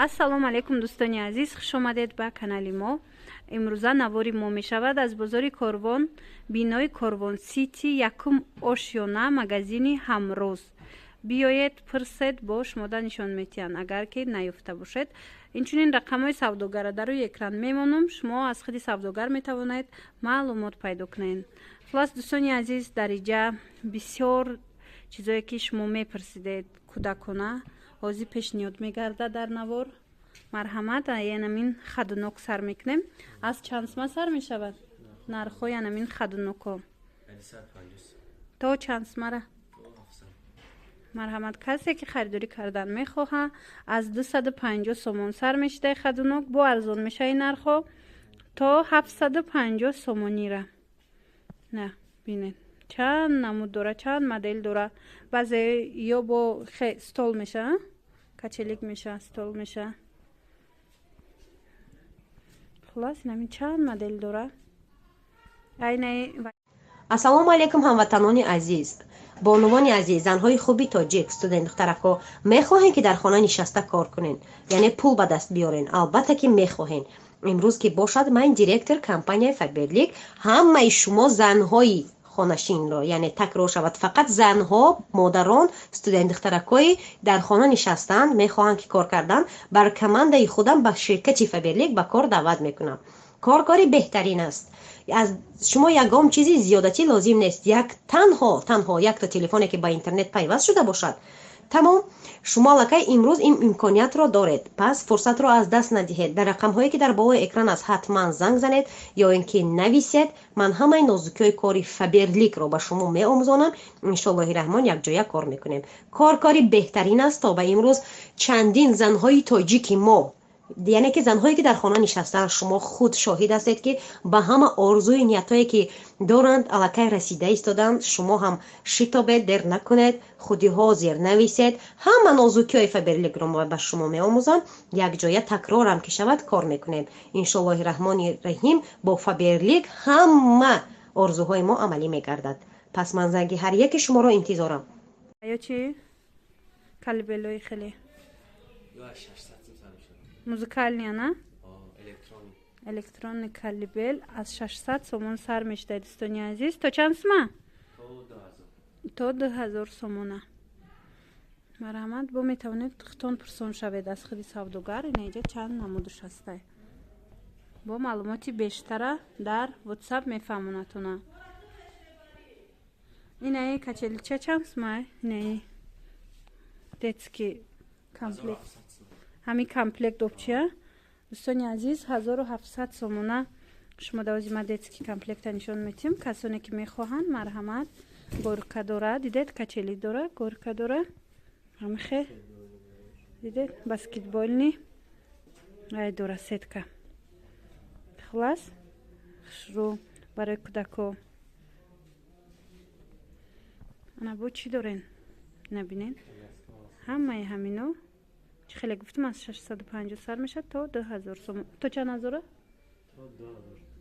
Ассалому алайкум, дӯстони азиз, хуш омадед ба канали мо. Имрӯза навори мо мешавад аз бозори Корвон, бинои Корвон Сити, якум ошёна, магазини Ҳамроз. Биёед, пурсед, бо шумода нишон метиҳанд, агар ки наёфта бошед. Инчунин рақамҳои савдогара дар рӯи экран мемонам, шумо аз худи савдогар метавонед маълумот пайдо кунед. Хуллас, дӯстони азиз, дар иҷа бисёр чизое, ки шумо мепурсидед, кӯдакона, ҳозир пешниҳод мегардад дар навор. Марҳамат, янамин ходунок сар мекунем. Аз чанд сума сар мешавад нархҳо янамин ходуноко? То чанд сумара? Марҳамат, касе ки харидорӣ кардан мехоҳа, аз 250 сомон сар мешидаи ходунок, бо арзон мешаи нархҳо, то 750 сомонира. На, бинед, чанд намуд дора, чанд модел дора. Баъзе ё бо стол меша, качелик меша, стол меша. Хуллас, инамин чанд модел дора. Айнаи Ассалому алайкум, ҳамватанони азиз, бонувони азиз, занҳои хуби тоҷик, студент духтарако. Мехоҳем, ки дар хона нишаста кор кунен, яъне пул ба даст биёрен? Албатта, ки мехоҳем. Имрӯз ки бошад, ман, директор компанияи Фаберлик, ҳамаи шумо занҳои хонашинро, яъне такрор шавад, фақат занҳо, модарон, студент духтаракҳои дар хона нишастанд, мехоҳанд, ки кор кардан, бар командаи худам, ба ширкати Фаберлик ба кор даъват мекунам. Кор кори беҳтарин аст. Аз шумо ягон чизи зиёдатӣ лозим нест. Як танҳо, танҳо якта телефоне, ки ба интернет пайваст шуда бошад, тамом. Шумо аллакай имрӯз ин имкониятро доред, пас фурсатро аз даст надиҳед. Дар рақамҳое, ки дар болои экран аст, ҳатман занг занед ё ин ки нависед. Ман ҳамаи нозукиҳои кори Фаберликро ба шумо меомӯзонам. Иншоаллоҳи раҳмон, якҷоя кор мекунем. Кор кори беҳтарин аст. То ба имрӯз чандин занҳои тоҷики мо, яъне ки занҳое, ки дар хона нишастаанд, шумо худ шоҳид ҳастед, ки ба ҳама орзуи ниятҳое, ки доранд, аллакай расида истоданд. Шумо ҳам шитобед, дер накунед, худи ҳозир нависед. Ҳама нозукиҳои Фаберликро ба шумо меомӯзам. Якҷоя, такрорам ки шавад, кор мекунем. Иншоаллоҳи раҳмони раҳим, бо Фаберлик ҳама орзуҳои мо амалӣ мегардад. Пас ман занги ҳар яки шуморо интизорам. Ё чи колыбелои хеле музыкальный, ана электронный колыбель аз 600 сомон сар мешуда, дӯстони азиз. То чанд сума? То 2000 сомона. Марҳамат, бо метавонед худтон пурсон шавед аз худи савдогар. Инаиҷа чанд намудуш ҳастай, бо маълумоти бештара дар WhatsApp мефаҳмонатона. Инаи качелича чанд сума? Инаи детский комплект, ҳамин комплект обчия, дӯстони азиз, 1700 сомона. Шумо давози ма детский комплекта нишон метиҳем. Касоне ки мехоҳанд, марҳамат. Горка дора, дидед, качели дора, горка дора, ҳамихе дидед, баскетбольный ай дора, сетка. Хуллас, хушрӯ барои кӯдако. Ана, бо чӣ дорен? Набинед, ҳамаи ҳамино чӣ хеле гуфтам, аз 650 сар мешавад то 2000 сомон. То чанд ҳазора?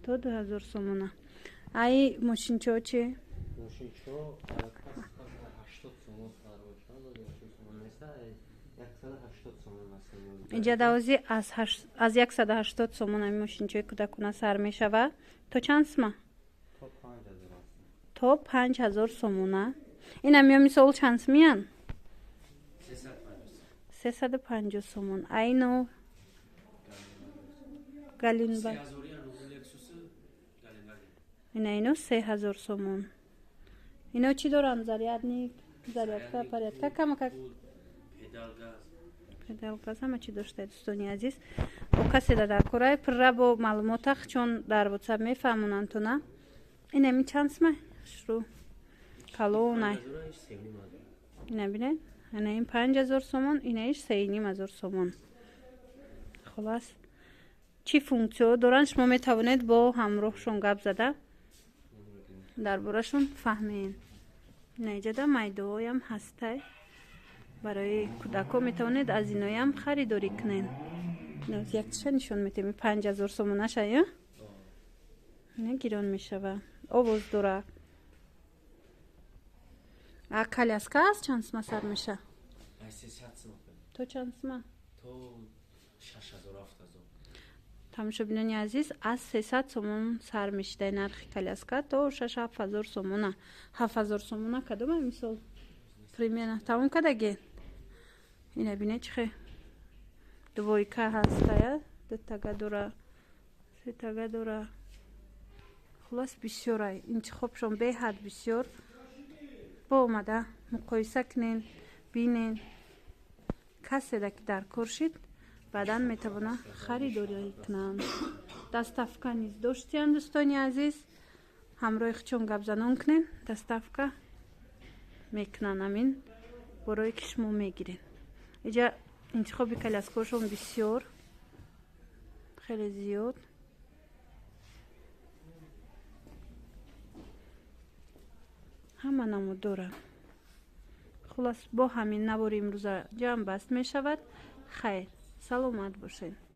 То 2000 сомона. Ай мошинчо чи? Мошинчо 80 сомон сар мешавад, 80 сомон неста, 180 сомон аст. Иҷа давози аз 180 сомон ами мошинчои кӯдакона сар мешавад. То чанд сума? То 5000 сомона. Ина миё, мисол, чанд сумиян? 350 сомон. Айно галинба, ина, ино 3000 сомон. Ино чӣ доранд? Зарядник, зарядка, порядка, камакак педал газ, ҳама чӣ дошта. Дӯстони азиз, бо касе да дар корай пурра бо маълумотах, чун дар WhatsApp мефаҳмонанд. Инами чанд сума? Хушрӯ, калонай. Ина бинед, ина ин 5000 сомон, инаиш 3500 сомон. Хуллас, чӣ функсияҳо доранд, шумо метавонед бо ҳамроҳшон гап зада, дар борашон фаҳмед. Инаиҷада майдоҳоям ҳастай барои кӯдакҳо, метавонед аз иноям харидорӣ кунед. Яктиша нишон метем, 5000 сомонаша. Ё ина гирон мешава, овоз дора. А коляска аз чанд сума сар меша? То чанд сума? То 6000, 7000. Тамошобинони азиз, аз 300 сомон сар мешидай нархи коляска то 6-7 ҳазор сомона. 7000 сомона кадома, мисол, примерно тамом кадаге. Ина бине, чихе двойка ҳастая, дутага дора, сетага дора, хулос, бисёрай интихобшон, беҳад бисёр. Бо омада муқоиса кунен, бинен. Каседа ки дар кор шид, баъдан метавона харидорӣ кунанд. Доставка низ доштиян, дӯстони азиз. Ҳамроҳи хучон гапзанон кунен, доставка мекунанд амин борое ки шумо мегирен. Иҷа интихоби коляскаҳошон бисёр, хеле зиёд. Ҳама намуд доранд. Хулос, бо ҳамин навори имрӯза ҷамъбаст мешавад. Хайр, саломат бошед.